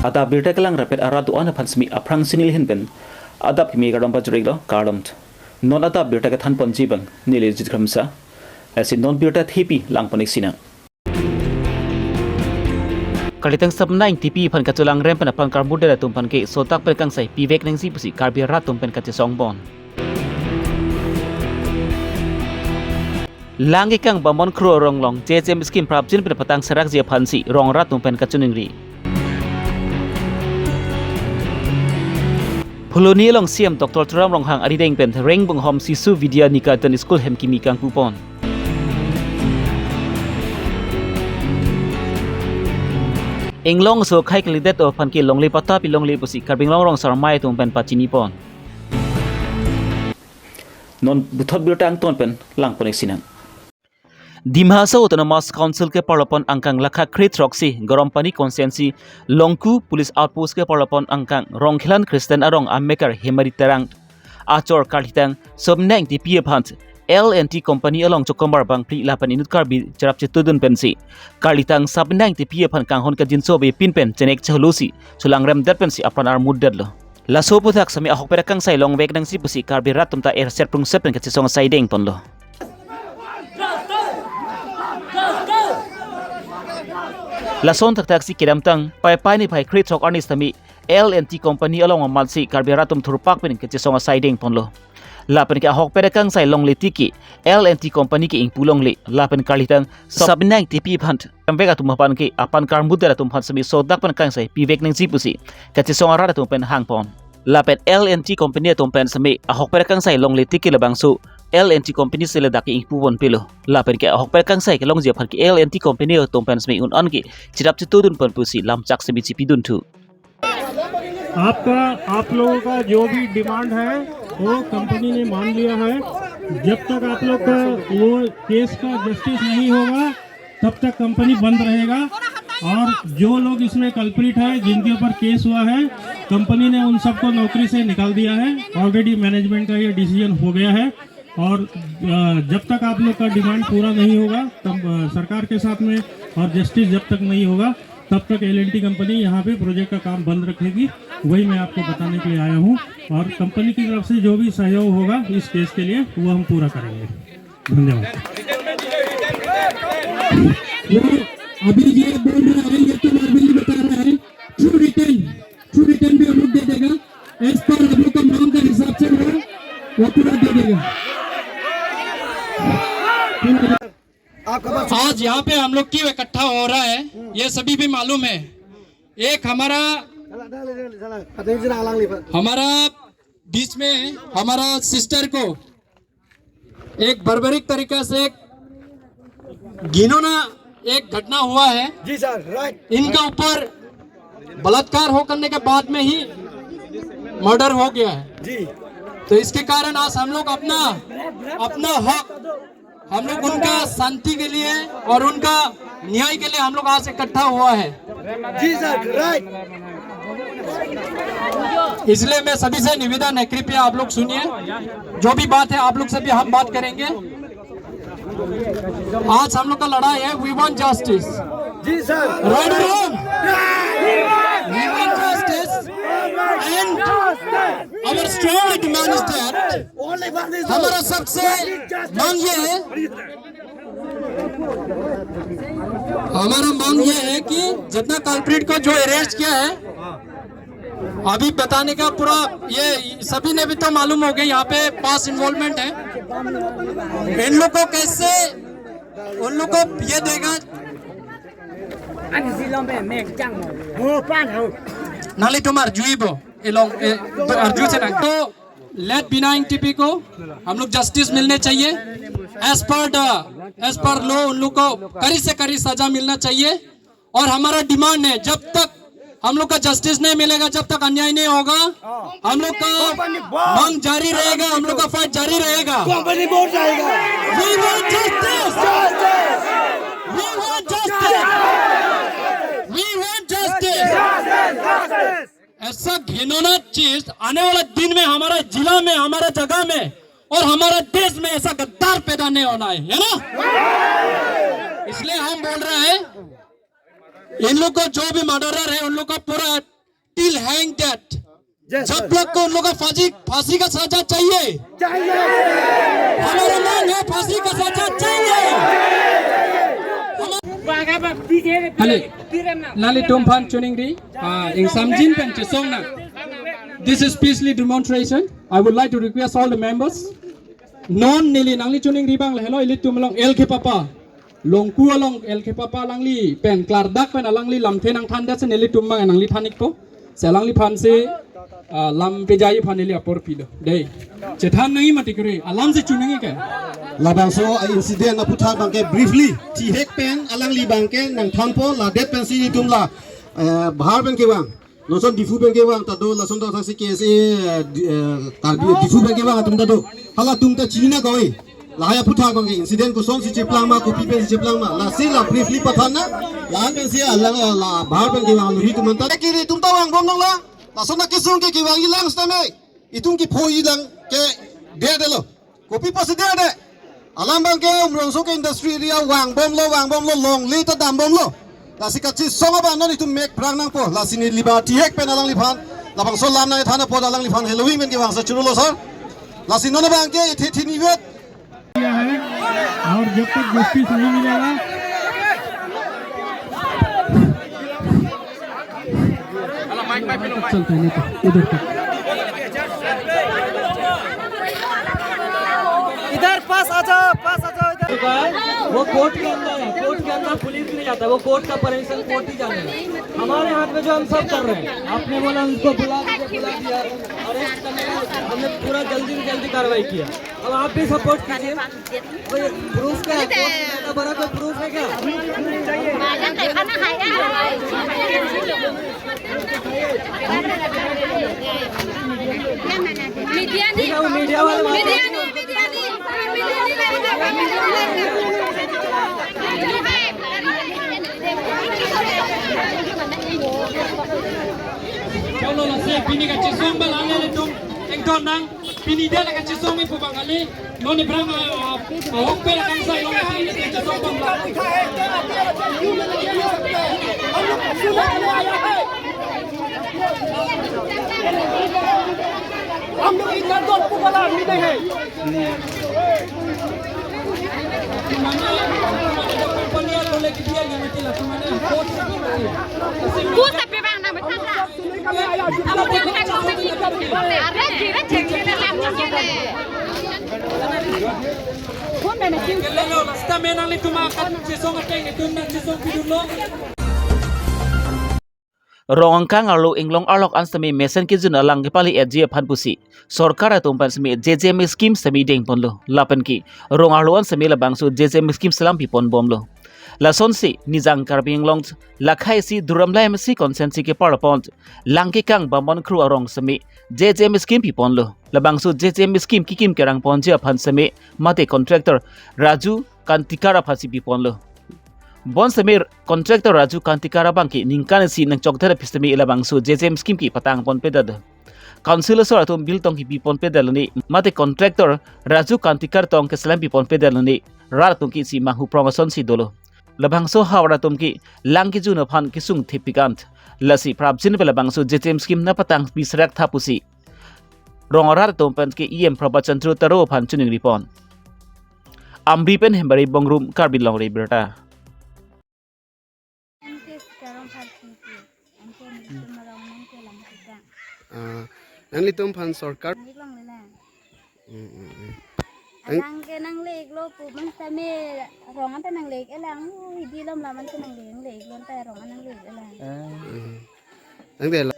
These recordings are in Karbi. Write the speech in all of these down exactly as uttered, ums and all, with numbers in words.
Adap birta kelang rapet arat do-an aphan semi aphrangsi neli ahin pen adap kimi kardom pajir-iklo, kardom. Non adap birta kethan ponji abang neli Jit Kramsa. Lasi non birta thepi lang pon-ik sinang. Karlitang Sabna Ingtipi aphan kachelang rem pen apan karmutdet atum aphan ke sodak pen kangsai pivek nangji pusi Karbi arat atum pen kachesong pon. Lang kekang Bamon Kro arong along J H M scheme prapjin pen patang serakji aphansi rong arat atum pen kachiningri. Phuloni along C M Doctor Tuliram Ronghang arideng pen Rengbonghom Sishu Vidya Niketan School hem kimi kangpu pon. Inglong aso akhei kalidet aphan ke longle patta pilongle pusi Karbi Anglong rong sarmai atum pen pachini pon. Non puthot birta angton pen lang pon-ik sinang. Dima Hasao Autonomous Council keparlo pon angkang lakha kre throksi Garampani constituency Longku Police Outpost keparlo pon angkang Rongkhelan Christian arong amekar Hemari Terang achor karlitang Sabna Ingtipi aphan L and T Company along Chokomar bangphli lapen inut Karbi cherap chetudun pensi karlitang Sabna Ingtipi aphan kanghon kangjinso avepin pen chenek cheholosi chelang remdet pensi apran armutdetlo. Laso aphuthak semi ahokpet akangsai longvek nangji pusi Karbi arat atum ta erset prungset pen kachesong asai deng ponlo. Lason thakthak si kedamtang Paipai niphai kre throk arni sitame L and T Company along amatsi Karbi arat atum thurpak pen kachesong asai deng ponlo. Lapen ke ahokpet akangsai longle tiki L and T Company ke ingpu longle lapen karlitang Sabna Ingtipi aphan remvek atum aphan ke apan karmutdet atum aphan semi sodak pen kangsai pivek nangji pusi kachesong arat atum pen hang pon. Lapen L and T Company atum pen semi ahokpet akangsai longle tiki labangso L and T Company si ladak ke ingpu ponpilo. Lapen ke ahokpet akangsai kelongji aphan ke L and T Company atum pen semi un-an ke cherap chetudun pon pusi lamchak semi chipidunthu. आपका, आप लोगों का जो भी डिमांड है, वो कंपनी ने मान लिया है। जब तक आप लोग का वो केस का जस्टिस नहीं होगा, तब तक कंपनी बंद रहेगा। और जो लोग इसमें कल्प्रिट है, जिनके ऊपर केस हुआ है, कंपनी ने उन सबको नौकरी से निकाल दिया है। ऑलरेडी मैनेजमेंट का ये डिसीजन हो गया है। और, अ, जब तक आप लोग का डिमांड पूरा नहीं होगा, तब, अ, सरकार के साथ में और जस्टिस जब तक नहीं होगा, तब तक एल एंड टी कंपनी यहाँ पे प्रोजेक्ट का काम बंद रखेगी। वही मैं आपको बताने के लिए आया हूँ। और कंपनी की तरफ से जो भी सहयोग होगा इस केस के लिए, वो हम पूरा करेंगे। धन्यवाद। वो अभी ये बोल रहा है, ये तो अरविंद बता रहा है, ट्रू रिटर्न, ट्रू रिटर्न भी हम लोग दे देगा। एज पर आप लोग का मांग का हिसाब से वो, वो पूरा दे देगा। आज यहाँ पे हम लोग क्यों इकट्ठा हो रहा है, ये सभी भी मालूम है। एक हमारा, हमारा बीच में हमारा सिस्टर को एक बर्बरिक तरीका से एक घिनौना एक घटना हुआ है। जी सर, राइट। इनके ऊपर बलात्कार हो करने के बाद में ही मर्डर हो गया है। जी। तो इसके कारण आज हम लोग अपना, अपना हक, हम लोग उनका शांति के लिए और उनका न्याय के लिए हम लोग आज इकट्ठा हुआ है। जी सर, राइट। इसलिए मैं सभी से निवेदन है, कृपया आप लोग सुनिए, जो भी बात है आप लोग से भी हम बात करेंगे। आज हम लोग का लड़ाई है, we want justice। जी sir. Right or wrong? We want justice and our strong demand is that हमारा सबसे मांग ये है, हमारा मांग ये है कि जितना कल्प्रिट को जो अरेस्ट किया है, अभी बताने का पूरा, ये सभी ने भी तो मालूम हो गया यहाँ पे पास इन्वॉल्वमेंट है। इन लोग को कैसे, उन लोग को ये देगा। Ani silom pe mek chang mo. Ho pan ho. Nangli tumar jui bo. Elong, eh, to arju se nang. To let Bina Ingtipi को हम लोग जस्टिस मिलने चाहिए। As per the, as per law उन लोग को कड़ी से कड़ी सजा मिलना चाहिए। और हमारा डिमांड है, जब तक हम लोग का जस्टिस नहीं मिलेगा, जब तक अन्याय नहीं होगा, हम लोग का मांग जारी रहेगा, हम लोग का फाइट जारी रहेगा। कंपनी बोर्ड जाएगा। We want justice. We want justice. We want justice. ऐसा घिनौना चीज आने वाला दिन में हमारा जिला में, हमारा जगह में और हमारा देश में ऐसा गद्दार पैदा नहीं होना है, है ना? इसलिए हम बोल रहे हैं, इन लोग को जो भी मर्डरर है, उन लोग का पूरा Will hang dead. जब तक को उन लोग का फांसी, फांसी का सजा चाहिए। हमारी मांग है, फांसी का सजा चाहिए। Kali, nanglitum aphan choningri, ah, ingsamjin pen chesong nang. This is peaceful demonstration. I would like to request all the members. Non neli nangli choningri abang lahelo, ilitum along L K Papa, Longku along L K Papa alangli pen klardak pen alangli lamthe nangthan det si nelitum abang nangli than-ikpo. Si alangliphan si, ah, lam pejai aphan neli apor pido. Dei. Chethan nangji mati kuri. Alam si chu nangji ke. Labangso a-incident aphuthak abangke briefly thihek pen alangli abangke nangthanpo, ladet pensi itum la, eh, Bahar pen kevang, lason Diphu pen kevang ta do, lason do thaksi K S A, eh, Di-, eh, Karbi, Diphu pen kevang atum ta do. Halatum ta chini nangkok. Lahai aphuthak abangke incident kosonsi cheplang ma, kopi pensi cheplang ma, lasi la briefly pathan nang. La-an pensi alang, la Bahar pen kevang aluhi atum anta. Kiri atum ta vangbom nang la. Lason akesung ke kevangji lang sitame, itum kephoji lang ke dedetlo. Kopi pusi dedet? Alam abangke Umrongso ke industry area, vangbomlo, vangbomlo, longle ta dambomlo. Lasi kachesong abang non itum mek phrang nangpo. Lasi neli abang thihek pen alangliphan, labangso lam nangthan apot alangliphan heloving pen kevangsa churolo sir. Lasi non abangke ithe thinivet. किया है और जब तक जस्टिस नहीं मिलेगा। चलता है, नहीं तो उधर तक। इधर पास आ जाओ, पास आ जाओ इधर। चुका है, वो कोर्ट के अंदर है, कोर्ट के अंदर पुलिस नहीं जाता, वो कोर्ट का परमिशन कोर्ट ही जाने। हमारे हाथ में जो हम सब कर रहे हैं, आपने बोला उनको बुला दीजिए, बुला दिया, अरेस्ट करने का हमने पूरा जल्दी से जल्दी कार्रवाई किया। अब आप भी सपोर्ट कीजिए। कोई प्रूफ क्या है? कोई ज्यादा बड़ा कोई प्रूफ है क्या? मीडिया नहीं, ठीक है, वो मीडिया वाले बात मीडिया नहीं, मीडिया नहीं, मीडिया नहीं। Cholo, lasi pini kachesong abang nanglitum ingtonnang. Pini dia la kachesong me pu abang kali. Non ni brang, ah, ah, ahok pen la kangsai, non ni kachesong abang la. हम लोग इतना दौड़ पुकारा आदमी नहीं है। Puta pe bang na betul na. Abu yang kan kami. Are kira cek kira langsung kira. Phone na na kin. Lelo, last time nanglitum akan chesong ateng itum nangchesong pidunlo. Rong angkang arlo inglong arlok an sitame mesen kejun alang kepali-etji aphan pusi sorkar atum pen sitame J J M scheme sitame dengponlo. Lapen ke rong arlo an sitame labangso J J M scheme selam piponbomlo. Lasonsi Nijang Karbi Anglong lakhai isi Duar Amla M A C constituency keparlopon Langkekang Bamon Kro arong sitame J J M scheme piponlo. Labangso J J M scheme kikim kerangponji aphan sitame mate contractor Raju Kantikar aphansi piponlo. Bonsitame contractor Raju Kantikar abangke ningkan isi nangchokdet aphi sitame labangso J J M scheme ke patangponpedet. Council asor atum bill tong kepiponpedet lone, mate contractor Raju Kantikar tong keselam piponpedet lone, rat atum ke isi manghu prong asonsi dolo. Labangso havar atum ke lang kejun aphan kesung thepik an. Lasi prapjin pen labangso J J M scheme nangpatang pi serak tha pusi rong arat atum pen ke E M Prabhat Chandra Taro aphan choningripon. Amri pen Hembari Bongrung, Karbi Longri Abirta. Anke sekarang party ke, anke nelitum arong nangkelang kita. Ah, nanglitum aphan sorkar. Nangkelang lela. Hmm, hmm, hmm. Ang- Alangke nangleklo pu bang sitame rong anta nanglek-et lang, uh, hidi lom laman ke nanglek, nangleklo anta rong an nanglek-et lang. Ah. Hmm. Nangde la.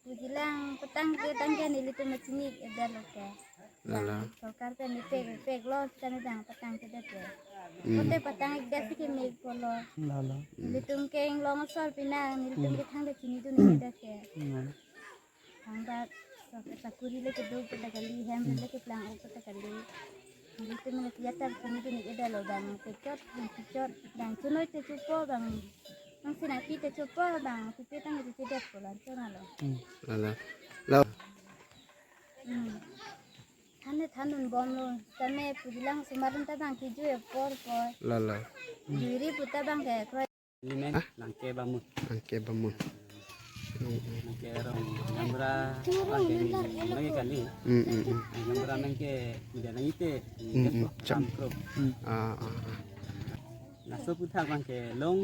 Puji lang, petang ke tangke nelitum machini-et detlo ke. Lala. Sorkar pen nepek, peklo sitame bang petang kedet ke. Hmm. Kote petang-ik det si kemekpo lo. Lala. Nelitum ke inglong asor pinang, nelitum ke thangta chinidun-ik det ke. Hmm. Thangta sakuri le kedo pu ta kali, hem le keplang-ok pu ta kali. Nelitum le theater chinidun-ik detlo bang, pechot, bang pechot, bang chunoi te chupo bang. Nang si nangpi te chupo bang, pipe tang te chedetpo lan chonalo. Hmm. Lala. La. Hmm. Than ne thandunbomlo, tame puji lang osomar atum ta bang kejui apor apor. Lala. Juiri pu ta bang ke kroi. Limen, ah? Langke Bamun. Langke Bamun. Hmm, hmm. Nangke rong Nilamra abang ke ni, nangke kali. Hmm, hmm, hmm. Nilamra nangke media nangite, Hmm, hmm. Cham. Cham kro. Ah, ah, ah. Laso aputhak abang ke long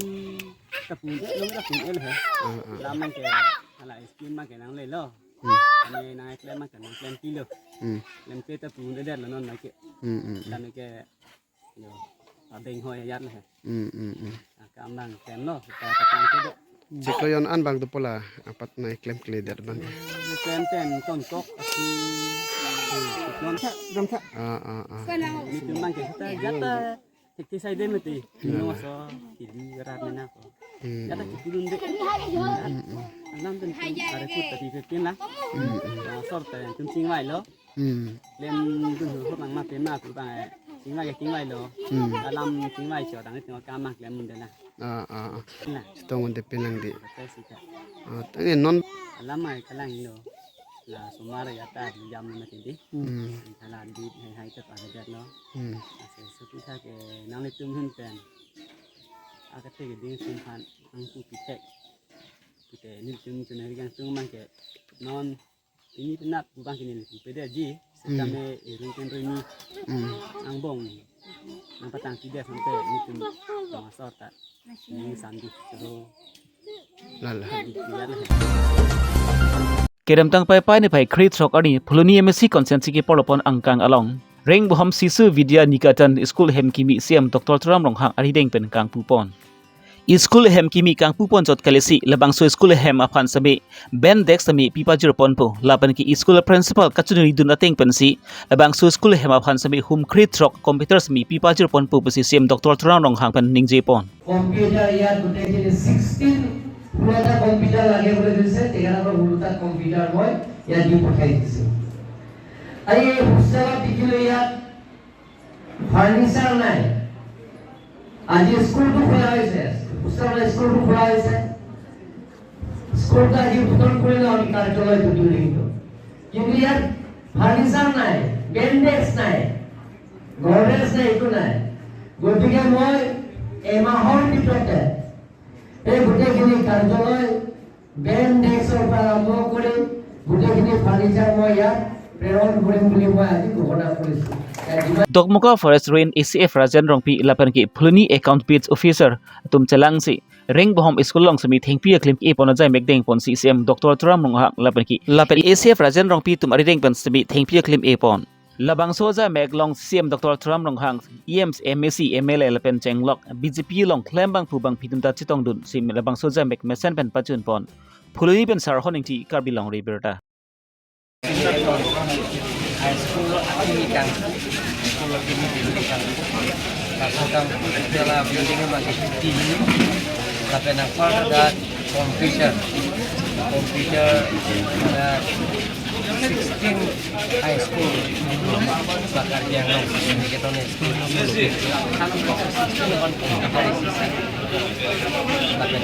ta pun-e, long ta pun-e lo he. Ah, ah. Lam abang ke hala scheme abang ke nanglelo. Hmm. Kami nangklem abang ke nangklem pilo. Hmm. Klemkle ta pun-e det lo non abang ke. Hmm, hmm, hmm. Kami ke yo, adeng hoi ayat lo he. Hmm, hmm, hmm. Akam abang klemlo, kita patang ke do. Chiklo jon an abang dopo la, apat nangklemkledet abang. Klem pen tongkok, asi, non. Sa, dam sa. Ah, ah, ah. Netum abang ke kita jata, tik tik sai de mati. Hmm. Nino so, tili rat mena ko. Hmm. Jata kikulun de. Hmm, hmm. Alam pen tum are put tapi ke kin la. Hmm, hmm. Ah, sor ta yang tum chingvailo. Hmm. Klem dun hu hok nang ma pema pu abang, eh, chingvai ke chingvailo. Hmm. Alam chingvai cho tang itu akam abang klem un-e na. Ah, ah, ah. Na. Chetong un-e pen lang di. Betul sih, Kak. Ah, tangte non. Alam ai kalang lo. Laso mar ya ta jam na tindi. Hmm. Hala di hai hai ta pa hajar lo. Hmm. Ase suki sa ke nanglitum ahin pen. Akate ke ding sum phan angku kitek. Kite netum chunari kangtung abang ke non ini penap abang ke neli pede ji, Hmm. Sekame iru ken rini Hmm. angbong nangpatang tidak sampai netum tong asor ta. Ini sandi terus Lala. Di kian. Kedamtang Paipai niphai krethrok arni Phuloni M A C constituency keparlopon angkang along Rengbohom Sishu Vidya Niketan School hem kimi C M Doctor Tuliram Ronghang arideng pen kangpupon. School hem kimi kangpupon chot kali si labangso school hem aphan seme bench desk seme pipajirponpo, lapen ke school principal kachinidun ateng pensi labangso school hem aphan seme hum krethrok computer seme pipajirponpo pusi C M Doctor Tuliram Ronghang pen ningjepon. Computer ইয়াত গোটেইখিনি ছিক্সটিন পুৰা এটা কম্পিউটাৰ লাগে বুলি কৈছে, তেখেতসকলৰ সৰু এটা কম্পিউটাৰ মই ইয়াত দি পঠাই দিছোঁ। আৰু এই হোষ্টেলত দেখিলোঁ ইয়াত ফাৰ্ণিচাৰ নাই। আজি স্কুলটো খোলা হৈছে, হোষ্টেলৰ স্কুলটো খোলা হৈছে। স্কুলটো আজি উদ্বোধন কৰিলে আমি কাৰ্যালয়টো বিল্ডিংটো, কিন্তু ইয়াত ফাৰ্ণিচাৰ নাই, বেঞ্চ ডেস্ক নাই, গডৰেজ নাই, একো নাই। গতিকে মই এমাহৰ ভিতৰতে এই গোটেইখিনি কাৰ্যালয়, বেঞ্চ ডেস্কৰ পৰা আৰম্ভ কৰি গোটেইখিনি ফাৰ্ণিচাৰ মই ইয়াত প্ৰেৰণ কৰিম বুলি মই আজি ঘোষণা কৰিছোঁ। ইয়াত যিমান Dokmoka Forest Range A C F Rajen Rongpi lapen ke Phuloni Account Page Officer atum chelangsi Rengbohom School along seme thengpi aklim kepon ajai mek dengponsi C M Doctor Tuliram Ronghang lapen ke lapen A C F Rajen Rongpi atum arideng pen seme thengpi aklim epon. Labangso ajai mek along C M Doctor Tuliram Ronghang, E M, M A C, M L A lapen chenglok B J P along klembangphu bangphi atum ta chetongdunsi labangso ajai mek mesen pen pachunpon. Phuloni pen Sarhon Ingti, Karbi Longri Abirta. High school akimi kang, school akimi building kang. Laso kang jala building abang ke fifty unit. Lapen apart that computer, computer, uh, sixteen high school, bakar yang niketon school. Sixteen one computer isi. Lapen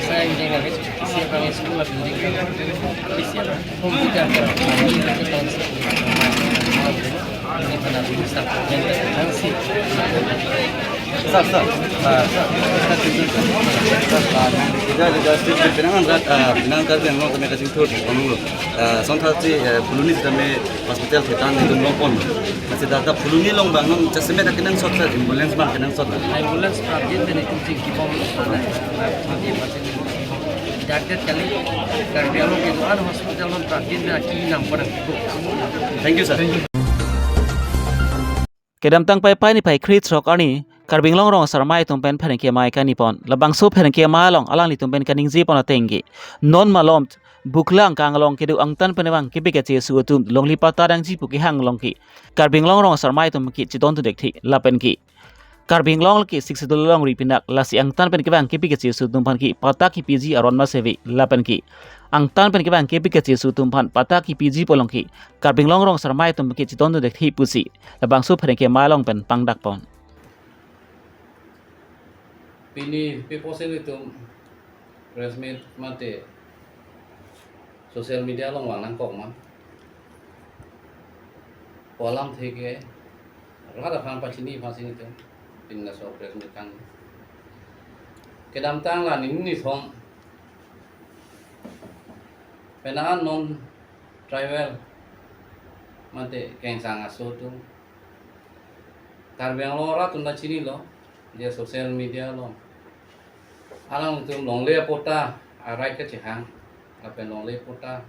saya ingin ngasih abang school building kang. Sir, sir, uh, sir, sir, sir, uh, pinang rat, uh, pinang rat yang mau kena kasih tur, kamu, uh, son thasi, uh, Phuloni sitame hospital thetan itu nopon. Masih data Phuloni along abang non, just semet kenangsot sir, ambulance abang kenangsot. Ambulance prapjin tadi kucing kibom sana. Prapjin, prapjin. Doctor kali, Karbi Anglong ke do-an hospital non prapjin na ki nang pernah. Thank you, sir. Kedamtang Paipai niphai krethrok arni Karbi Anglong Rong Asar Amei atum pen pherangke amei kanipon. Labangso pherangke amei along alanglitum pen kaningjepon ateng ke non malom Buklang kang along kedo angtan pen abang kepi kachesu atum longle patta dangji pu kehang along ke Karbi Anglong Rong Asar Amei atum ke chetongdun thekthe lapen ke Karbi Anglong ke Sixth Schedule alongri pinak lasi angtan pen kevang kepi kachesu atum aphan ke patta kepiji aron ma seve lapen ke angtan pen kevang kepi kachesu atum aphan patta kepiji pu along ke Karbi Anglong Rong Asar Amei atum ke chetongdun thekthe pusi labangso pherangke amei along pen pangdakpon. Pini pe posen itum press meet mate social media along vang nangkok ma. Pu alamthe ke rat aphan pachini aphan si nelitum pini laso press meet kang. Kedamtang la nini nithom Penang non tribal mate kengsang aso atum Karbi Anglong arat atum ta chinilo, je social media along alangtum longle patta a-right kachehang, lapen longle patta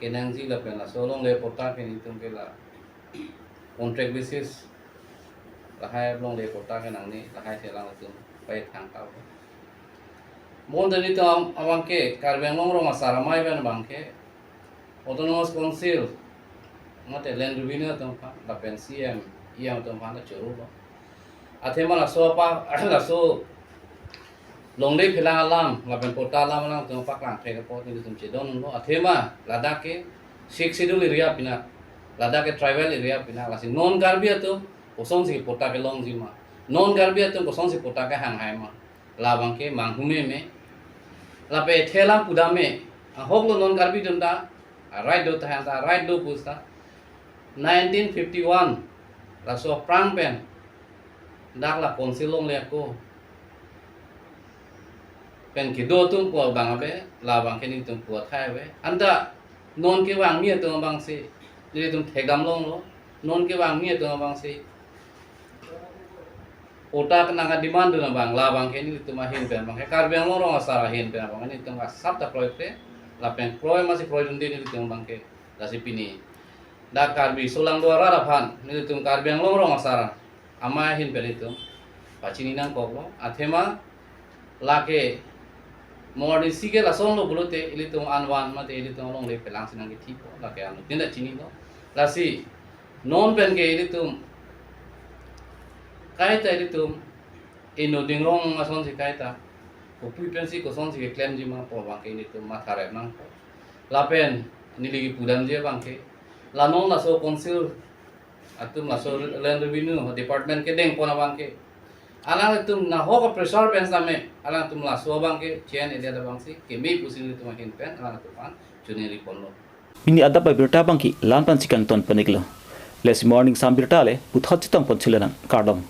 kenangji, lapen laso longle patta ke nelitum ke la contract basis lahai longle patta ke nangne lahai si alangtum pai thangta. Bonta nelitum abangke Karbi Anglong Rong Asar amei pen abangke Autonomous Council mate Land Revenue atum aphan lapen C M, E M atum aphan ta choro lo. Athema laso apa laso longle phelang alam lapen patta alam alangtum paklang thek apot nelitum chedondunlo. Athema ladak ke Sixth Schedule area pinak, ladak ke tribal area pinak, lasi non Karbi atum kosonsi patta kelongji ma, non Karbi atum kosonsi patta kehang hai ma, labangke manghu meme. Lapen thelang pudam me, ahoklo non Karbi atum ta a-right do tahai ta a-right do puta nineteen fifty-one laso aphrang pen dak la council longle ako pen kedo atum pu abang ave, labangke nelitum pu athai ave. Anta non kevangmi atum abangsi nelitum thekdam longlo. Non kevangmi atum abangsi patta kenang a-demand dun abang, labangke nelitum ahin pen abangke Karbi Anglong Rong Asar ahin pen abang nelitum asap ta kroikre, lapen kroi masi kroidunde nelitum abangke. Lasi pini dak Karbi solangdo arat aphan nelitum Karbi Anglong Rong Asar amei ahin pen nelitum pachini nangkoklo. Athema lake morning si ke lasonlo pulote ilitum anvan mate ilitum alongle phelangsi nangkethippo, lake anuttin ta chinilo. Lasi non pen ke ilitum kaita ilitum inut ingrong asonsi kaita kopui pensi kosonsi keklemji ma pu abangke ilitum matha rep nangpo. Lapen neli kepudamji abangke la non laso council atum, laso Land Revenue Department kedengpon abangke alangtum nahok a-pressure pen same alangtum laso abangke J N A D abangsi keme pusi nelitum ahin pen alangtum aphan choningriponlo. Pini adap abirta abangke la-an pensi kangton pon-iklo. Lasi morning sam birta le puthot chetongpon thulo nang, kardom.